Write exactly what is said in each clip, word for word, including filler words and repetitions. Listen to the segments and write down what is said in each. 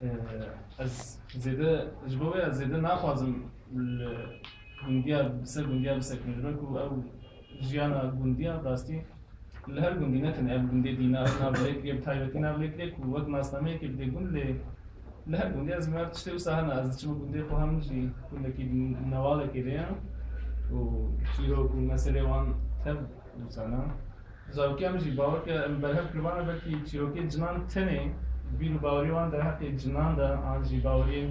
Ee, ez zêde, ji bo wê ez zêde naxwazim li gundiya, ser gundiya bisekinim. Ji ber ku ew jiyana gundiya rastî li her gundî, ne tenê ev gundê dîna, ev nav lê kiriye, bi taybetî nav lê kiriye ku wek nasnameyekê bidê gund, lê li her gundê ez meriv tiştê wisa hene, ez diçim gundê xwe hem jî gundekî newalekê rê ye û çîrok û meselê wan tev wisa ne. Zarokê em jî bawer ke em berhev kiribane belkî çîrokê cinan tenê bîr û bawerî wan derheqê cinan de an jî baweriyên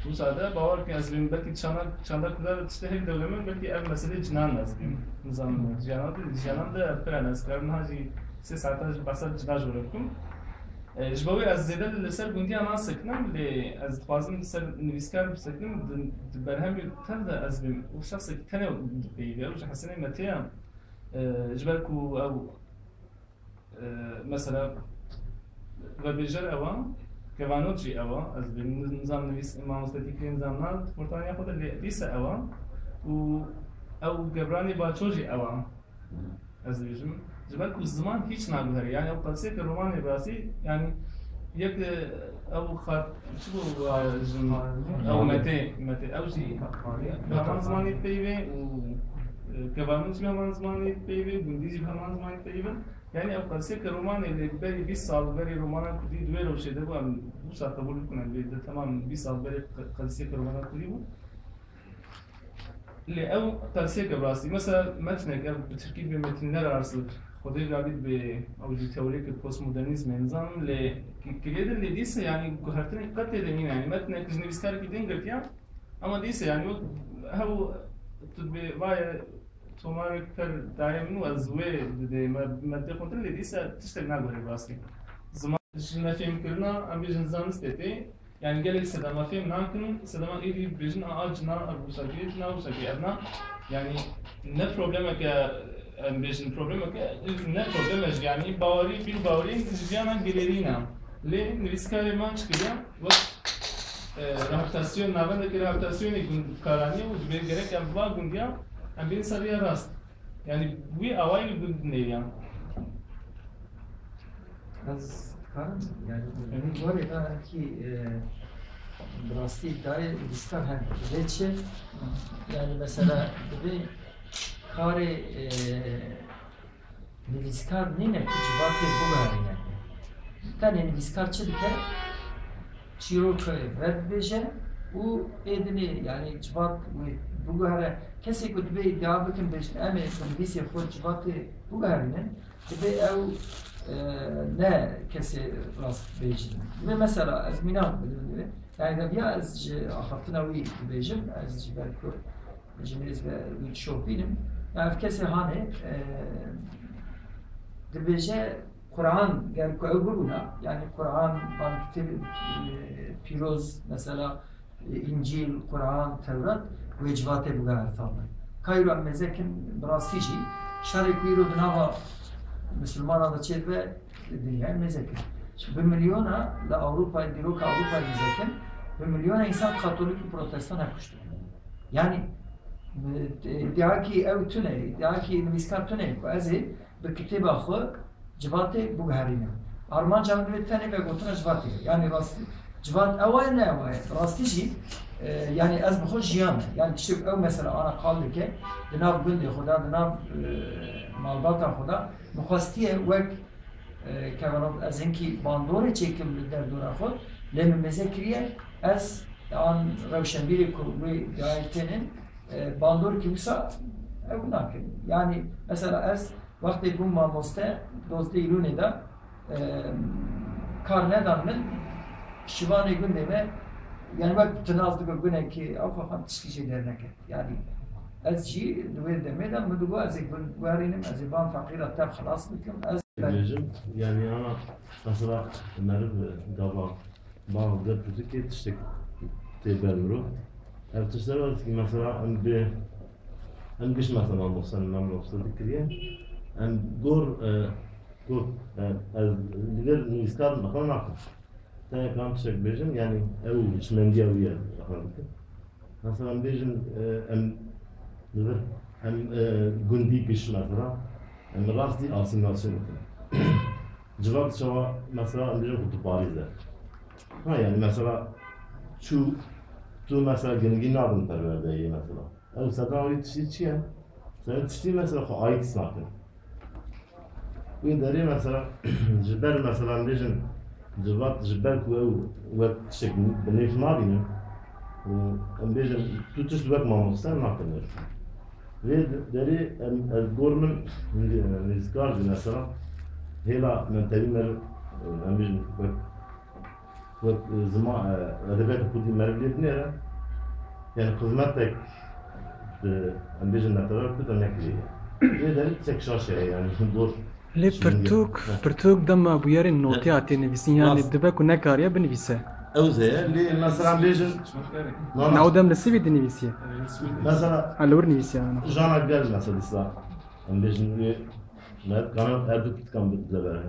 wisa de bawer ke ez bîm belkî çanda, çanda Kurda de tiştê hêk dewlemend belkî ev meselê cinan ez bîm. Nizam jiyana de, jiyanan de ev pir hene. Ez karim niha jî sê saeta jî behsa cina ji we re bikim. E, ji bo wê ez zêde li ser gundiya nan sekinim, lê ez dixwazim li ser nivîskar bisekinim, di, di berhemê tev de ez bîm û şexsekî tenê dipeyivê, ew ji Hesenê Metê ye. E, ji ber ku ew, e, mesela, vebêjer ew e, kevanot jî ew e, ez dibêjim, nizam nivîs, mamoste dîkirî nizam na, xurtaniya xwe de lê dîse ew e û ew Gebranê Baço jî ew e, ez dibêjim. Ji ber ku ziman hîç naguherî, yani ew qelsê ke romanê bi rastî, yani yek, e, ew xat, çi bû, e, jin, ew Metê, Metê, ew jî bi heman zimanî dipeyivê û, e, kevanot jî bi heman zimanî dipeyivê, gundî jî bi heman zimanî dipeyivin. Yani ew qelsê ke romanê lê berî bîst sal berî romana kurdî di wê rewşê de bû, em wisa qebûl bikin, em bê de temam bîst sal berî qe-, qelsê ke romana kurdî bû. Lê ew qelsê ke bi rastî, mesela metnek, ev bi tirkî dibê metinler arsılık, Xwedê rabî dibê, ew jî teoriyeke postmodernîzmê nizam, lê ki-, kiriyê de lê dîse yani guhertinê qet tê de nîne, yani metnek ji nivîskarekî din girtiya, ama dîse yani wek hew tu dibê vaye tomarek per dayê min û ez wê didê me, me dê xwe lê dîsa tiştek naguherî rastî. Ziman ji nefêmkirina, em bêjin zanistê tê, yani gelek sedema fêm nakin, sedema êdî dibêjin a, a cina ev wisa kiriye, cina wisa kiriye. Ev na, yani ne problemeke, em bêjin problemeke, ne probleme jî, yani bawerî, bîr bawerî ji jiyana gilêrî ne. Lê nivîskarê me çi kiriye? Wek, e, rehabilitasyon, navendeke rehabilitasyonê gundkaranî û dibê gerek em va gundiya, em bên ser rêya rast. Yani wî awayî li gund nêriya. Ez dikarim, yani, Hı hı. Min gorê da enkî, e, bi rastî dayê nivîskar hem vê çi? Yani mesela dibê karê, e, nivîskar nîne ku civatê biguherîne. Tenê nivîskar çi dike? Çîrok vedibêje û ê dinê, yani civat wê biguhere. Kesê ku dibê îdia bikin bêjin, em ê bi nivîsê xwe civatê biguherînin, dibê ew, e, ne kesê rast bêjin. Dibê mesela ez mînak bidin dibê. Yani deviya ez ji axaftina wî dibêjim, ez ji ber ku ji nêz ve wî dişopînim. Ya ev kesê hanê, e, dibêje Quran, ger ku ew bibûna, yani Quran, van kitêb, e, pîroz, mesela, e, Încîl, Quran, Tewrat, wê civatê bigere fam. Ka îro em mêze kin, bi rastî jî, şerê ku îro di nava misilmanan de çêdibe, dinyayê mêze kir. Bi milyona li Ewropayê, dîroka Ewropayê mêze kin, bi milyona însan katolîk û protestan hevkuştin. Yani, e, îdiakî ew tune, îdiakî nivîskar tune ku ez ê bi kitêba xwe civatê biguherînim. Armanca min divê tenê vegotina civatê ye. Yani rastî, civat ew e, ne ew e. Rastî jî, e, yani ez bi xwe jiyame. Yani tiştê ku ew mesela ana qal dike, di nav gundê xwe de, di nav, e, malbata xwe de, min xwestiye wek, e, kevanot ez hinkî bandorê çêkim li derdora xwe, lê min mêze kiriye, ez an rewşenbîrê ku wê dayê tênin, e, bandorkî wisa ew nakin. Yani mesela ez wextê bûm mamoste dozdeh Îlûnê de, e, kar nedan min, şivanê gundê me, yani wek tu nas digo gunekî ew xwe xwe tişkî jê derneket. Yani ez jî di wê demê de min digo ez ê gund guherînim, ez ê van feqîra tev xilas bikim. Ez Dibêjim, yani ana mesela meriv gava Bang de pirtûkê tiştek tê ber mirov. Ev tişt ev e ki mesela em bê, em giş mesela mamosten, mamoste dikiriye. Em gor, e, gor, e, ez li vir nivîskar mesela nakim. Tenê kan tiştek bêjim, yani ew hişmendiya wî ye, mesela dikim. Mesela em bêjin, e, em li vir, em, e, gundî giş mesela, em rastî asîmîlasyon dikin. Civak çawa mesela em bêjin ku tu parîze. Ha, yani mesela çû, tu mesela gingî nadin perwerdeyê mesela. Ew sedan wî tiştî çi ye? Sedan tiştî mesela xwe ait nakin. Wî derê mesela ji ber mesela em bêjin civat ji ber ku ew wek tiştek bi nêf nabînin. Em bêjin tu tişt wek mamoste nakin. Vê derê em, ez gor min nivîskar bî mesela hêla mentewî me em bêjin wek Wek, e, ziman, e, edebiyata kurdî meriv lê dinêre, yani xizmetek bi, em bêjin, netewer kurd nekiriye. Lê derî tek şaş heye, yani dor. Lê pirtûk, pirtûk dema bûyerên notiya tê nivîsîn, yani dibe ku nekariye binivîse. Ew zeye, lê mesela em bêjin, na, na. Na, o dem li sivî dinivîsiye. Mesela, ha, li wir nivîsiye, yani. Jana gel mesela dîsa. Em bêjin wê, me kana her du pirtûkan bi, bize bere.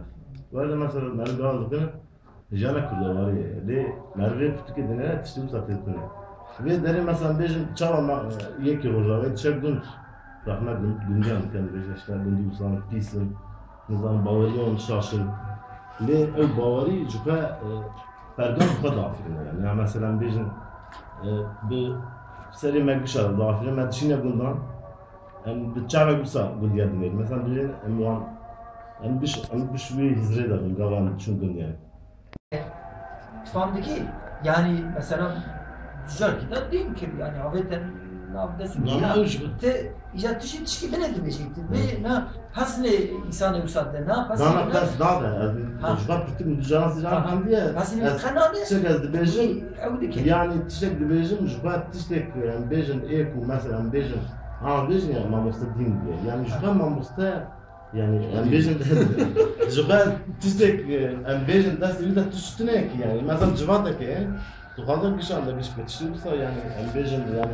Werde mesela, me gaz dikine, Jana Kurda warê, lê merivê pirtûkê dinêre tiştî wisa tê tune. Vê derê mesela bêjin çawa ma, yekî Rojavayê dişe gund. Rehmet gund, gundiyan dikin, dibêje işte gundî wisa pîs in, nizanim baweriyan şaş in. Lê ew bawerî ji xwe, e, pergan ji xwe diafirîne yani. Ya mesela bêjin, e, bi serê me gişa diafirîne, me dişîne gundan, em bi çavek wisa gundiya dinêrin. Mesela bêjin em wan, em biş, em biş wê hizrê de bin, gavan çûn gundiyan. Fam dikî? Yani mesela dujar kî da dîm kir, yani avê te nav dest. Nama ew ji te îca tişî tişkî bine dibêjî, tu bê na pesnê însanê wisa de, na pesnê. Dana pes dade, ez ji xwe pirtik min dujaran sijaran handiye. Pesnê qenade. Çek ez dibêjim. Ew dikir. Yani tiştek dibêjim, ji xwe tiştek, yani bêjin ê ku mesela bêjin, ha bêjin ya mamoste dîn diye. Yani ji xwe mamoste Yani, em bêjin, ji xwe tiştek, em bêjin destê wî de tişt tune ki, yani, mesela civateke, tu xwaza gişan de giş bike, tiştê wisa, yani, em bêjin, yani,